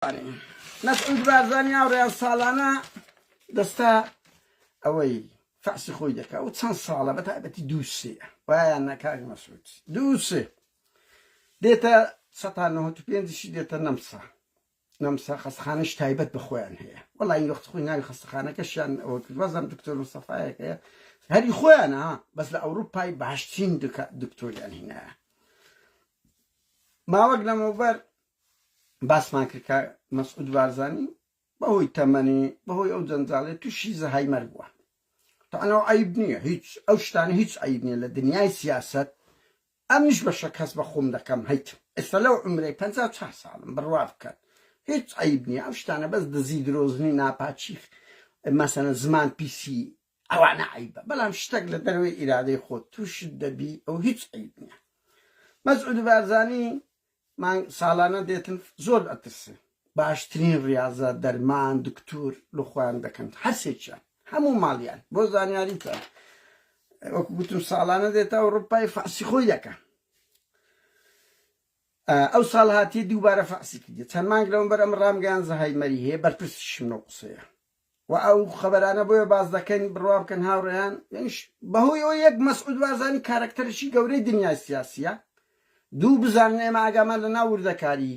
مەسعود بارزانی هاوڕێیان ساڵانە دەستا ئەوەی فەحسی خۆی دەکا و چەند ساڵە بە تایبەتی دووسێ وایان نەکاک مەسعود دووسێ دێتە سەتا نەوەت و پێنجشی دێتە نەمسا نەمسا خەستخانەش تایبەت بە خۆیان هەیە وەڵی وەخت خۆی ناوی خەستخانەکەشیان ئەوە کرد وازم دکتۆر مستەفایەک هەیە هەری خۆیانە ها بەس لە ئەوروپای باشترین دکتۆریان هینایە ماوەک لەمەوبەر باسمان کرد کە مەسعود بارزانی بەهۆی تەمەنی بەهۆی ئەو جەنجاڵێ تووشی زەهایمەر بووە تەعنەوە عیب نییە هیچ ئەو شتانە هیچ عیب نییە لە دنیای سیاست ئەمنیش بە شەک هەست بە خۆم دەکەم هیچ ئێستا لەو عمرەی 54 ساڵم بڕوا بکەن هیچ عیب نییە ئەو شتانە بەس دزی درۆزنی ناپاچی مەسەنە زمان پیسی ئەوانە عیبە بەڵام شتێک لە دەرەوەی ئیرادەی خۆت تووشت دەبی ئەو هیچ عیب نییە مەسعود بارزانی مانگ ساڵانە دێتن زۆر ئەترسێ باشترین ڕیازە دەرمان دکتور لە خۆیان دەکەن هەرسێکیان هەموو ماڵیان بۆ زانیاریتان وەکو گوتم ساڵانە دێتە ئەوروپای فەحسی خۆی دەکەن ئەو ساڵ هاتیە دووبارە فەحسی کردی چەند مانگ لەوەبەر ئەم ڕامگەیان زەهایمەری هەیە بەرپرسیشم لەو قسەیە و ئەو خەبەرانە بۆیە باس دەکەین بڕوا بکەن هاوڕێیان یانیش بەهۆی ئەوە یەک مەسعود بارزانی کارەکتەرێکی گەورەی دنیای سیاسیە دوو بزانن ئێمە ئاگامان لە ناو وردەکاری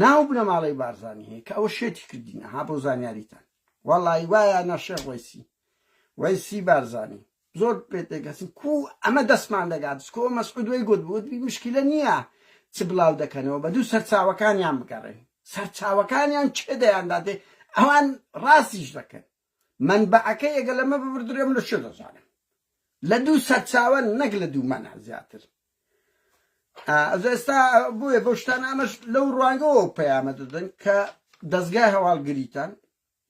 ناو بنەماڵەی بارزانی هەیە کە ئەوە شێتی کردینە ها بۆ زانیاریتان وەڵی وایە نەشێخ وەیسی وەیسی بارزانی زۆر پێتێکەسن کو ئەمە دەستمان دەگات سکۆ مەسعود وەی گوت بوت بی مشکلە نییە چ بڵاو دەکەنەوە بە دوو سەرچاوەکانیان بگەڕێن سەرچاوەکانیان چێ دەیانداتێ ئەوان ڕاستیش دەکەن منبعەکە یەگە لەمە ببردرێم لە چێ دەزانم لە دوو سەرچاوە نەک لە دوو مەنا زیاتر ئەز ئێستا بۆیە بەو شتانە ئەمەش لەو ڕوانگەوە پەیامە دەدەن کە دەستگای هەواڵگریتان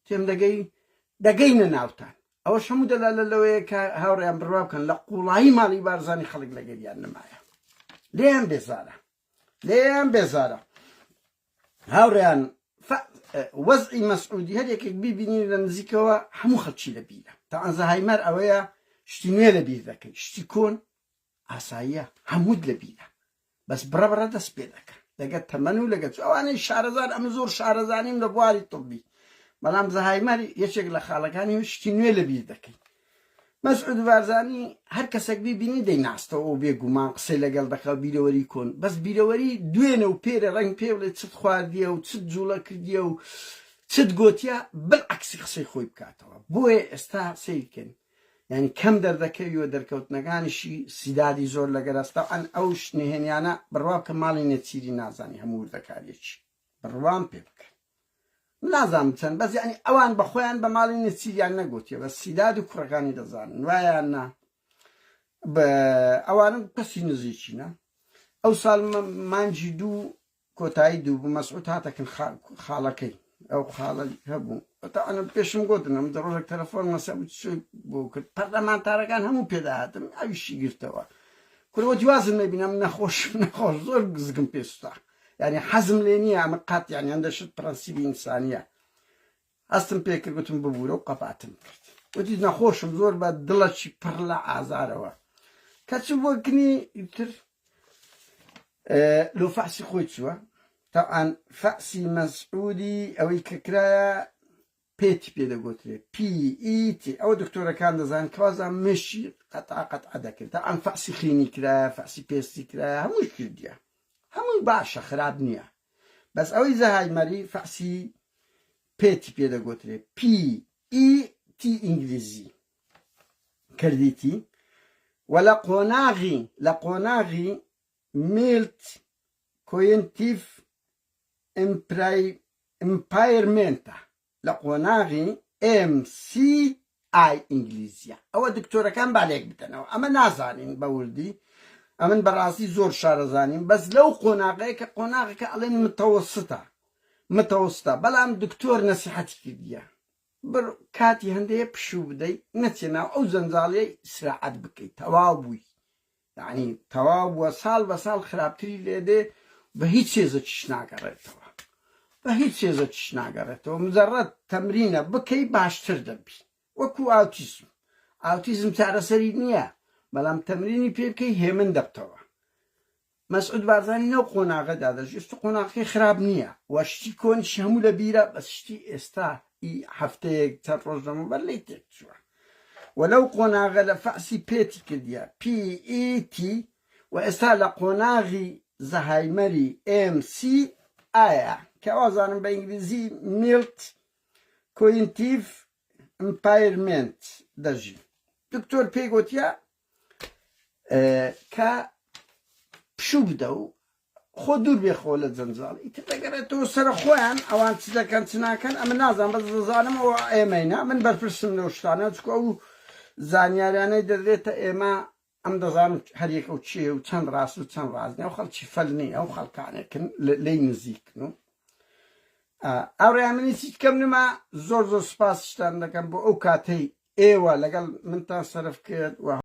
تێم دەگەی دەگەینە ناوتان ئەوەش هەموو دەلالە لەوەیە کە هاوڕێیان بڕوا بکەن لە قوڵایی ماڵی بارزانی خەڵک لەگەریان نمایە لێیان بێزارە لێیان بێزارە هاوڕێیان وەزعی مەسعودی هەر یەکێک بیبینی لە نزیکەوە هەموو خەڵکی لە بیرە تا ئەنزەهایمەر ئەوەیە شتی نوێ لە بیر دەکەی شتی کۆن ئاساییە هەمووت لە بیرە بەس بڕە بڕە دەست پێ دەکە لەگە تەمەن و لەگە ئەوانەی شارەزان ئەمە زۆر شارەزانیم لە بواری طبی بەڵام زەهایمەر یەکێک لە خاڵەکانی شتی نوێ لە بیر دەکەی مەسعود بارزانی هەر کەسێک بیبینی دەیناستەوە و بێگومان قسەی لەگەڵ دەکا و بیرەوەری کۆن بەس بیرەوەری دوێنێ و پێرێ ڕەنگ پێ بڵێ چت خواردیە و چت جوڵە کردیە و چت گۆتیە بالعەکسی قسەی خۆی بکاتەوە بۆیە ئێستا سەیرکەن یعنی کەم دەردەکەوی و دەرکەوتنەکانیشی سیدادی زۆر لەگەرەستە ئەن ئەو نهێنیانە بڕوا بکە ماڵی نێچیری نازانی هەموو وردەکاریەکی بڕوام پێ بکەن نازانم چەند بەس یعنی ئەوان بە خۆیان بە ماڵی نێچیریان نەگوتیە بە سیداد و کوڕەکانی دەزانن وایان نا ئەوانم کەسی نزیکینە ئەو ساڵ مانجی دوو کۆتایی دوو بوو مەسعود هاتەکن خاڵەکەی ئەو خاڵە هەبوو ئەتە پێشم گوتن ئەم ڕۆژێک تەلەفۆن مەسە بۆ کرد پەرلەمانتارەکان هەموو پێداهاتن ئەویشی گرتەوە کوڕەوە وازم نەبینم نەخۆش نەخۆش زۆر زگم پێستا یعنی حەزم لێ نییە ئەمە قات یعنی هەندە شت پرەنسیبی ئینسانیە هەستم پێکرد گوتم ببوورە و قەپاتم کرد وتی نەخۆشم زۆر بە دڵەکی پڕ لە ئازارەوە کەچ بۆ کنی تر لۆ فەحسی خۆی چووە تاوان فەحسی مەسعودی ئەوەی کە کرایە پێتی پێ دەگوترێ PET ئەوە دکتۆرەکان دەزان کەوازان مشی قەتع قەتع دەکرد تا ئەم فەحسی خینی کرایە فەحسی پێستی کرایە هەمووی کردیە هەمووی باشە خراپ نییە بەس ئەوەی زەهایمەری فەحسی پێتی پێ دەگوترێ PET ئینگلیزی کردیتی و لە قۆناغی لە قۆناغی mild cognitive impairment ە لە قۆناغی MCI ئینگلیزیە ئەوە دکتۆرەکان با لێک بدەنەوە ئەمە نازانین بە وردی ئەمن بەڕاستی زۆر شارەزانیم بەس لەو قۆناغەیە کە قۆناغەکە ئەڵێن متەوەسطە متەوەسطە بەڵام دکتۆر نەسیحەتی کردیە بڕ کاتی هەندەیە پشوو بدەی نەچێ ناو ئەو جەنجاڵیەی ئیسراحەت بکەی تەواو بووی یعنی تەواو بووە ساڵ بە ساڵ خراپتری لێ دێ بە هیچ هێزەکیش ناگەڕێتەوە بە هیچ هێزەکیش ناگەڕێتەوە مجرد تەمرینە بکەی باشتر دەبی وەکو ئاوتیزم ئاوتیزم چارەسەری نییە بەڵام تەمرینی پێ بکەی هێمن دەبتەوە. مەسعود بارزانی لەو قۆناغەدا دەژی، ئێستا قۆناغەکەی خراپ نییە و شتی کۆنیشی هەموو لە بیرە، بەس شتی ئێستا ئی هەفتەیەک چەند ڕۆژ لەمەوبەر لێی تێک چووە و لەو قۆناغە لە فەعسی پێتی کردیە PET و ئێستا لە قۆناغی زەهایمەری MC ئایە کە وازانم بە ئینگلیزی mild cognitive impairment دەژی. دکتۆر پێی گۆتیە کە پشوو بدە و خۆ دوور بێ خۆ لە جەنجاڵ ئیتر دەگەڕێتەوە سەر خۆیان ئەوان چ دەکەن چ ناکەن ئەمە نازان بەس دەزانم ئەوە ئێمەینە من بەرپرسم لەو شتانە چکو ئەو زانیاریانەی دەدرێتە ئێمە ئەم دەزانم هەریەکە و چیە و چەند ڕاست و چەند ڕاست نیە ئەو خەڵکی فەل نیە ئەو خەڵکانێکن لێی نزیکن و ئاوڕێیان منی چیت کەم نما زۆر زۆر سپاسیشتان دەکەم بۆ ئەو کاتەی ئێوە لەگەڵ منتان سەرف کرد و.